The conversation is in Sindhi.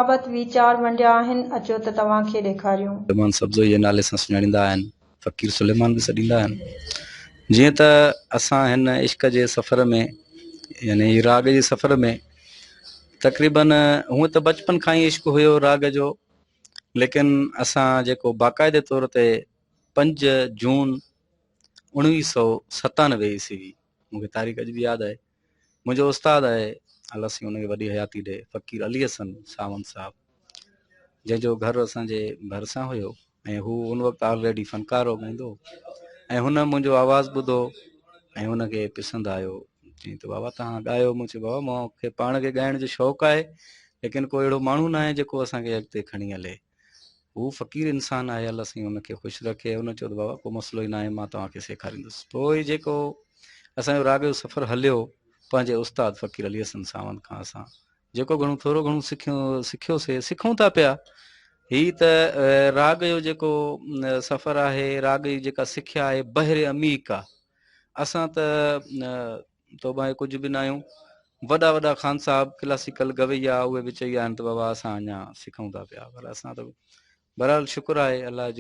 بابت ويچار ونڊيا آهن، اچو ته توهان کي ڏيکاريون. سليمان سبزوئي جي نالي سان سڃاڻيندا آهن، فقير سليمان به سڏيندا آهن. جيئن ته اسان هن عشق جي سفر ۾ يعني هي راڳ جي سفر ۾ تقريبن هونء ته بچپن کان ئي عشق هيو راڳ جو ليڪن اسان جيڪو باقاعدي طور تي 5 جون 1997 عيسوي مون کي تاريخ اڄ به ياد آهي منهنجو استاد آهي الله سائين ان کي وڏي حياتي ڏي فقير علي حسن ساوند صاحب جنهن جو گهر اسان جي ڀرسان هيو ۽ هو ان وقت آلريڊي فنڪار هو ڳائيندو ۽ هن منهنجو آواز ٻڌو ۽ هن کي پسند آيو چيائين ته بابا توهان ڳايو مون چيو بابا مون کي پاڻ کي ڳائڻ جو شوق آهي ليڪن ڪو اهڙو ماڻهو ناهي جيڪو اسان کي اڳتي کڻي هلي هو فقير انسان آهي الله سائين ان کي خوش رکي ان چيو ته بابا ڪو مسئلو ئي ناهي مان توهان کي سيکاريندس پوء جيڪو اسان جو راڳ جو سفر هليو پنهنجي استاد فقير علي حسن ساوند کان اسان جيڪو گهڻو ٿورو گهڻو سکيو سکيوسي سکون ٿا پيا هي ته راڳ جو جيڪو سفر آهي راڳ جي جيڪا سکيا آهي بحر عميق آهي اسان ته توبه آهي ڪجهه به ناهيون. وڏا وڏا خان صاحب ڪلاسيڪل گويا اهي به چئي ويا آهن ته بابا اسان اڃا سکون ٿا پيا پر اسان ته بهرحال شڪر آهي الله جو.